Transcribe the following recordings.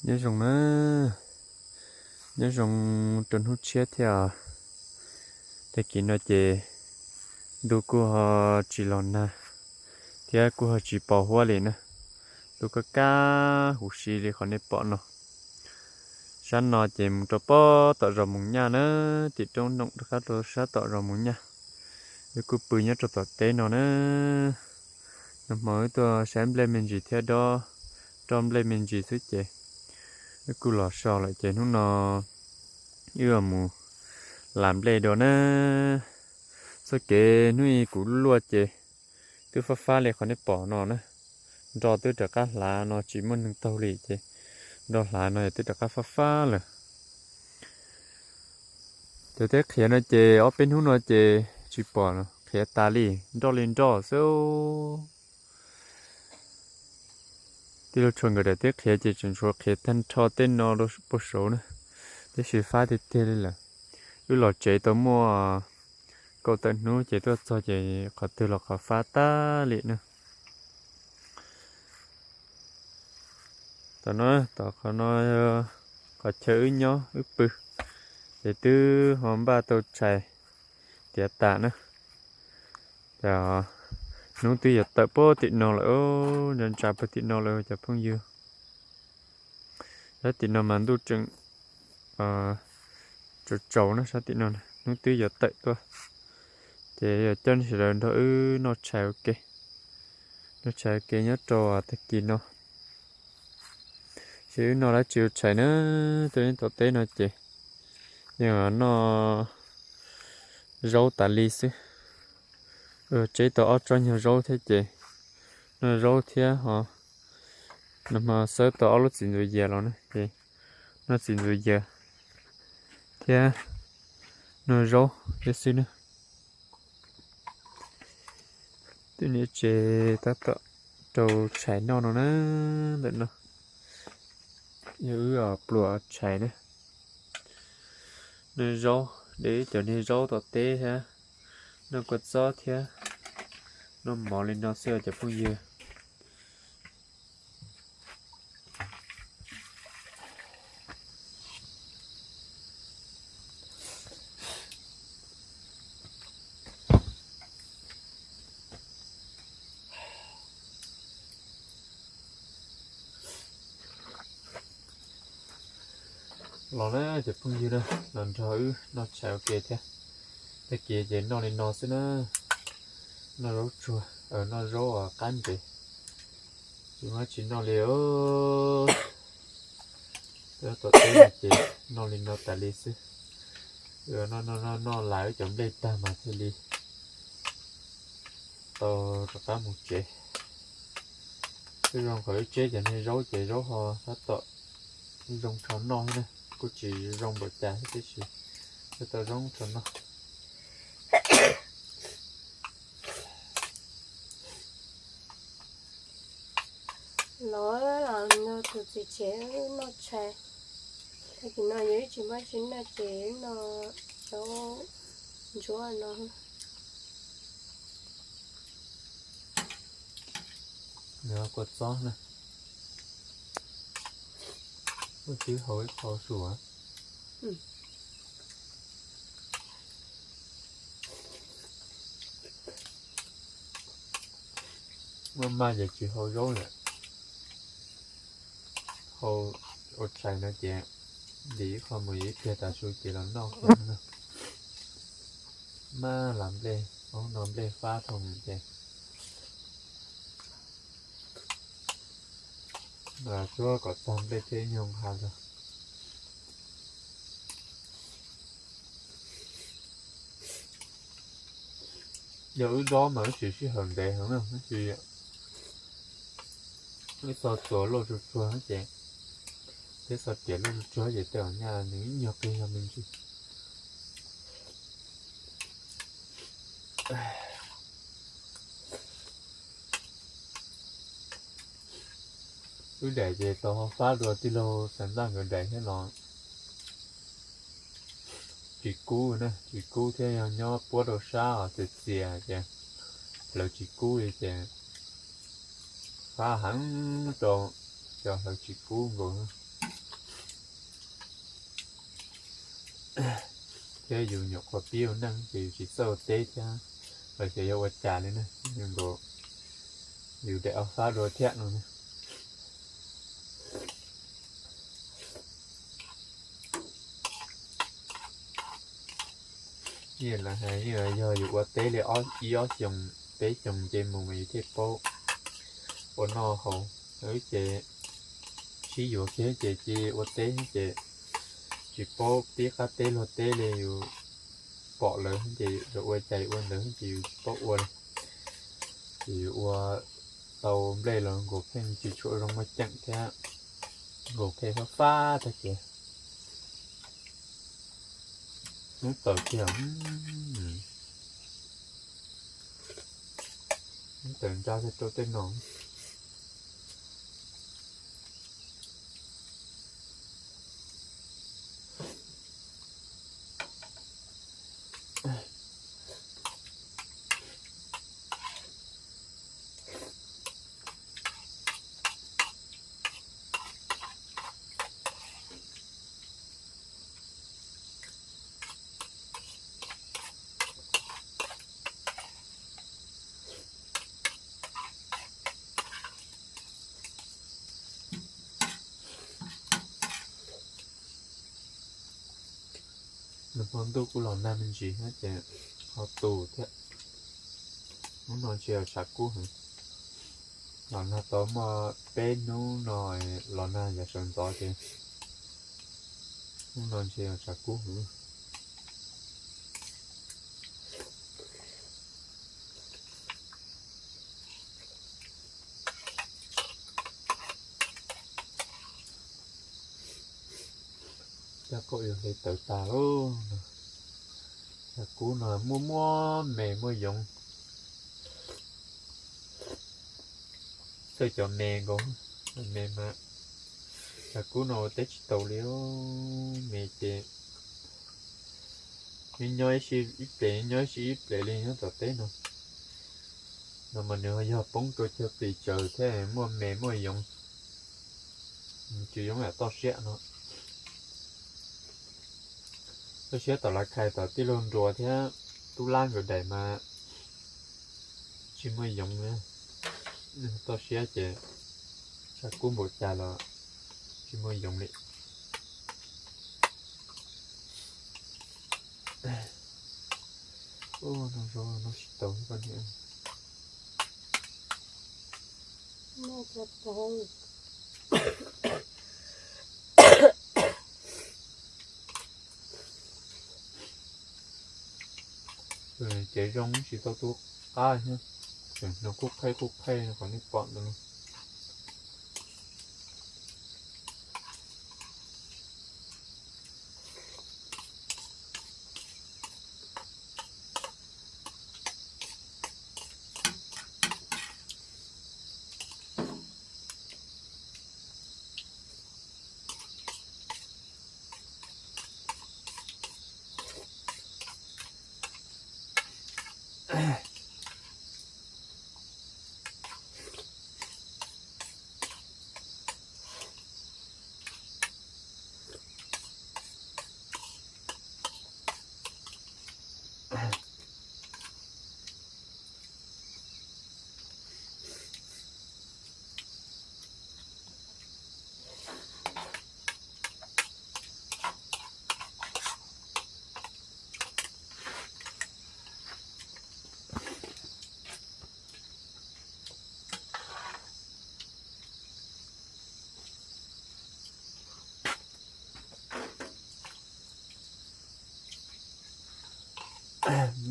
Nyob zoo na, nyob zoo rau hnub tshiab thiab os. Tag kis no ces ntuj kuj ho tsis los nag thiab kuj ho tsis pos huab li na. Ntuj kaj kab huv si li qhov nej pom no. Sab no ces mus rau pob tom zos Moos Nyaj na, tim roob noom rov qab rau sab tom zos Moos Nyaj. Wb kuj pw nyob rau tom teb no na. Nag hmo wb tuaj saib nplej me ntsis thiab dob roj nplej me ntsis xwb ces wb kuj los so lawm ces hnub no wb mus las nplej dua na. Txoj kev hnub i kuv luaj ces twb fab fab li qhov nej pom no na. Nroj twb rov qab hlav no tsis muaj neeg taug li ces nroj hlav no twb rov qab fab fab lawm. Cov teb qhiav no ces ob peb hnub no ces tsis pom qhiav tas li, nroj li nroj xwb. Tij laug Tshuas nkawd daim teb qhiav ces tseem tshuav qhiav tag nrho tej no rau puag saud na, tab sis fab tiag tiag li lawm. Wb los tsev tau muaj kaum tawm hnub ces tuaj txog ces qhov twg los qhov fab tag li na. Tom no, tom qhov no, qhov chaw wb nyob wb pw, ces twb ho npaj tau tshais tiav tas na. Ces hnub twb yuav tawm puag tim no lawm, ntsa ntsa puag tim no lawm cov phooj ywg. Sab tim no mas ntuj tseem tsaus tsaus na, sab tim no hnub twb yuav tawm tuaj. Ces yog coj nej sawv daws nrog wb noj tshais ua ke, noj tshais ua ke nyob rau tag kis no. Ces wb noj dab tsi ua tshais na, tuaj nyob tom teb no ces yeej noj zaub tas li xwb. Tseb tau ob tsob nyuag zaub thiab ces noj zaub thiab ho nag hmo xawb tau ob lub txiv ntxuav yias los na ces noj txiv ntxuav yias thiab noj zaub thiab xwb na. Twb niam tsev tab tom rau tshais noj no na, ntawm no yog wb pluas tshais na. Noj zaub, de ib cov niag zaub tom teb thiab, noj kua txob thiab noj mov li no xwb os cov phooj ywg. Los na cov phooj ywg na, los nrog wb noj tshais ua ke thiab. Tag kis ces noj li no xwb na, noj zaub tsuag, noj zaub qab ntev, tsis muaj tsis noj li os. Tom teb no ces noj li no tas li xwb. Noj noj noj las wb cov nplej tag mas thiaj li tau rov qab mus tsev. Twb zoo qhov wb tseb cov niag zaub ces zaub ho tab tom zoo rho noj thiab na, kuj tsis zoo npaum cas thiab tiam sis tab tom zoo rho noj. Los los nrog tus txiv tsev noj tshais. Tag kis no yus ib tsis muaj tsis noj ces noj zaub ntsuab no. Nws kua txob na. Ua twb hau ib qho suav. Muaj maj ces tsis hau zaub lawm, hau ua tshais no ces ntim ib qho mus ib pliag tas su ces los noj. Maj las nplej, no nplej fab dhau ces los tsuab kom tag nplej thiab ib nyuag nqa los. Yog wb dob mas wb siv sij hawm ntev heev na, tab sis wb txo txuas loj tsuag tsuag ces, thiab txo riam loj tsuag tsuag ces tej zaum nyaj nws ib nyuag qig yog me ntsis. Wb daim ces tau ho fab dua tij laug Xeev Txaj nkawd daim thiab los tsis kub na, tsis kub thiab yog nyob puab rau sab os, txias txias ces hlawv tsis kub li ces fab heev rau cov hlawv tsis kub nkaus. Thiab yus nyuam qhuav pib ua neej ces yus tsis txawj ua teb thiab los xyov yog ua cas li na, nkaus yus daim ob fab dua thiab no na. Yeej lawv hais yog yus ua teb li ib ob xyoos peb xyoos ces mus mas yus thiaj paub ua noj haus. Wb ces sib yuav kiag ces cia ua teb ces tsis paub pib qab teb luag teb li, yus pom lawv ces yus ua cas yus ua ntawd ces yus tsis paub ua li. Ces yus ua tau nplej los nkaus pheej tsis tshua zoo muaj ceem thiab, nkaus pheej fab fab tag kev. Hnub tawm kiag, hnub tawm ntsab thiab rau tej no. Nws hmo ntuj kuj los nag me ntsis thiab ces ho tu thiab. Hnub no ntshe yog tshav kub heev. Los nag tau muaj peb hnub no, los nag yav sawv ntxov ces hnub no ntshe yog tshav kub heev. Caj qaum yuav hle tawv tas lauj. Tshav kub no muaj muaj me muaj yoov. Txawj cov me nkaus, me mas tshav kub no ua teb tsis tau li. Me ces nyob ib si ib ples, nyob ib si ib ples li nyob tom teb no. No mas nws yog poob rau chaw plis tsaws thiab muaj me muaj yoov, tsis zoo yam toj siab no. Toj siab tom Lav Khais tom tij laug Nruas thiab Tub Lab nkawd daim mas tsis muaj yoov li. Toj siab ces tshav kub npaum cas los tsis muaj yoov li. Ua no zoo no tsis tau koj niam. Ces zoo tsis tau tu qab thiab, tseem hnov qub qheb qub qheb qhov nej pom ntawd no.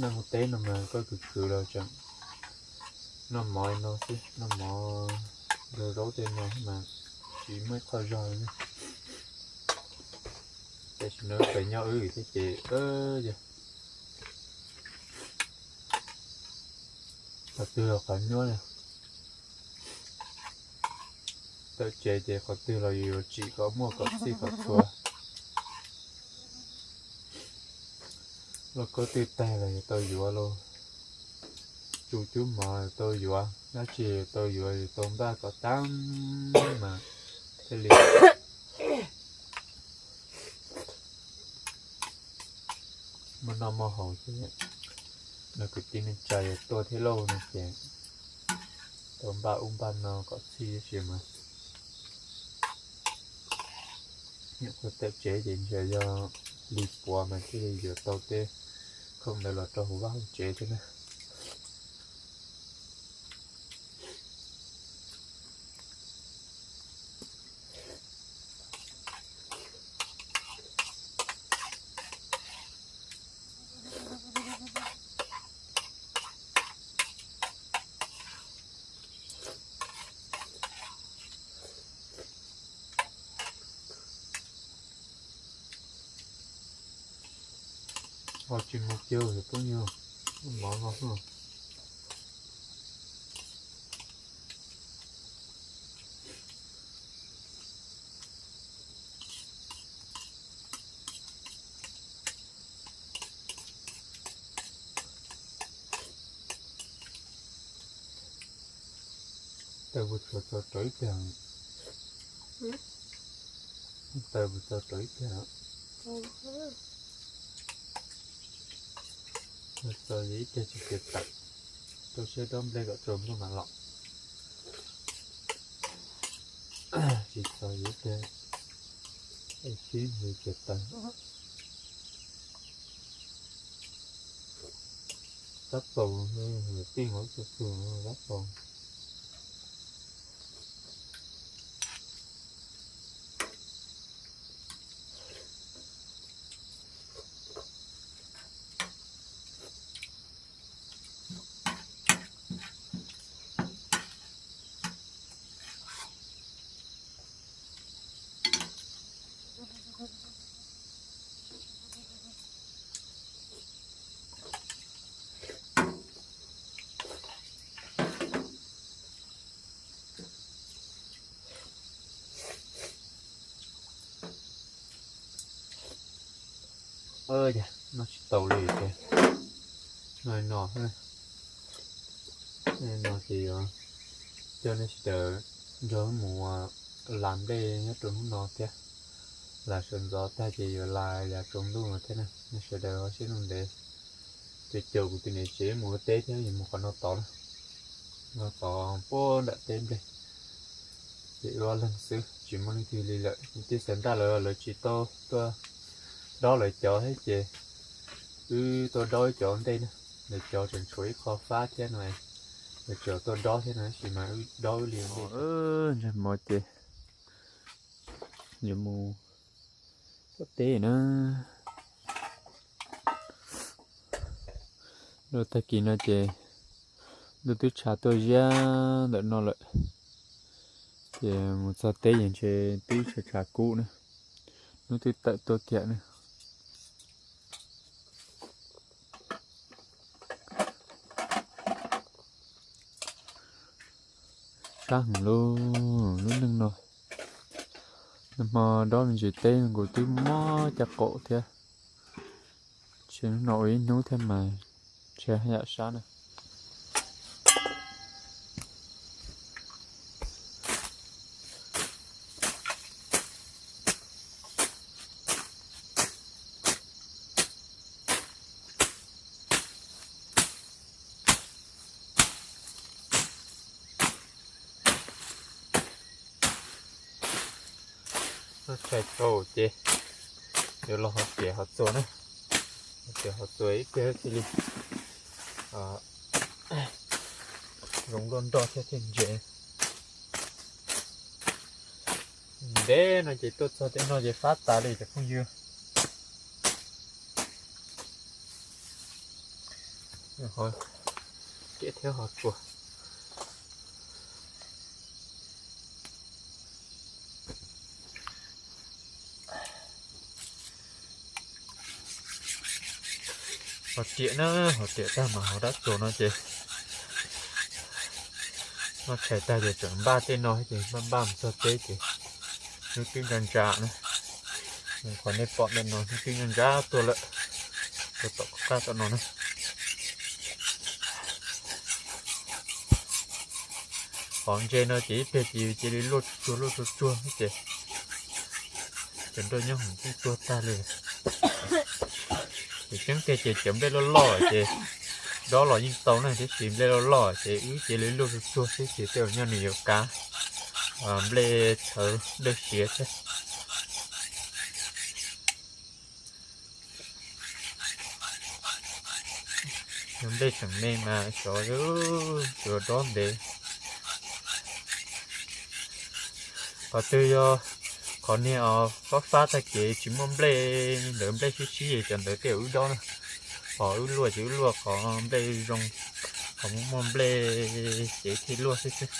Noj teb no mas koj khwv khwv los tseem noj mov no xwb, noj mov nrog zaub tej no mas tsis muaj ib qho zog li. Tam sim no pem nyob wb thiab ces yog qhov twg los qhov nyuaj li. Tawm tsev ces qhov twg los yus yuav tsim kom muaj kom txhij kom txhua. Lauj kaub twg tag los yuav tau yuav lauj, tsu cub mov yuav tau yuav, dab tsi yuav tau yuav, yuav tau npaj kom tag mas thiaj li. Noj muaj haus ces nws kwv tij neej tsa yuav tuaj thiab lauj no ces tau npaj ub npaj no kom txhij tab sis mas nyuam qhuav tawm tsev ces ntshe yog li puav mas thiaj li yuav tau tej khoom ntawd los rau hauv vaj hauv tsev thiab na. Ho tsis mus kiag phooj ywg, mov no. Taws puas tsuav txog rau ib teg? Taws puas txog rau ib teg? Txog ib teg tsis txiav tawm, rau siab dob nplej kom tsaus ntuj mam los. Tsis txog ib teg, es sib nws txiav tawm. Rab paus, tij nqaub txhua txhua rab paus. Noj tsis tau li tiag. Noj no, no ces yuav coj nej sawv daws nrog mus las nplej nyob rau hnub no thiab. Las sawv ntxov tag ces yuav las yav tsaus ntuj no thiab na. Nej sawv daws ua siab ntev, caum caum kuv tus niam tsev mus ua teb thiab, yuav mus qhov no tod na. No tod puag nram teb nplej. Ces wb ob leeg xwb tsis muaj leej twg li lawm. Kwv tij Xav Ntaj lawv, lawv tsis tau tuaj dob lawv cov thiab ces wb tuaj dob wb cov ua ntej na. Lawv cov tseem tshuav ib qho fab thiab no, lawv tseem tuaj dob thiab no tab sis mas wb dob wb li ua ntej. Ntsej muag ces yuav mus tom teb na. Lub tag kis no ces ntuj twb tshav tuaj ziab ntawm no lawm, ces mus txog teb ces ntshe twb tshav tshav kub na, hnub twb tawm tuaj kiag na. Sab heev lauj, lub neej no. Nag hmo dob me ntsis teb nkaus twb mob caj qaum thiab. Ntshe hnub no ua ib hnub thiab mas ntshe haj yam sab na. Noj tshais tau ces yuav los hov tiav hov txuas na. Hov tiav hov txuas ib pliag thiaj li zoo luaj nroj thiab thiaj ntse. Ntev no ces tuaj txog tej no ces fab tas li cov phooj ywg. Ho tiav thiab hov txuas. Hov tiav na, hov tiav tag mas hov dab tsuas no ces noj tshais tag ces tseem npaj tej no ces npaj npaj mus txog teb ces hnub twb ntsa ntsa na. Qhov nej pom ntawm no hnub twb ntsa ntsa tuaj lawm, tuaj tom qab tom no na. Qhov ntse no ces ib pliag ces cia li luaj tsuag luaj tsuag tsuag ces cov nroj nyob hoom twb tuag tag li. Tseeb tiag ces cov nplej loj loj ces dob los yeej tau na, tiam sis nplej loj loj ces wb cia li luaj tsuag tsuag xwb ces tej zaum nyob nws yuav kav nplej txhawv nplej siav thiab. Yog nplej tseem me mas xyov yuav dob ntev. Qhov twg yog qhov niag os fab fab tag kev tsis muaj nplej, ntawd nplej sib sib ces cov ntawd tej zaum wb dob na. Qhov wb luaj ces wb luaj qhov nplej zoo, qhov muaj muaj nplej ces thiaj luaj xwb xwb.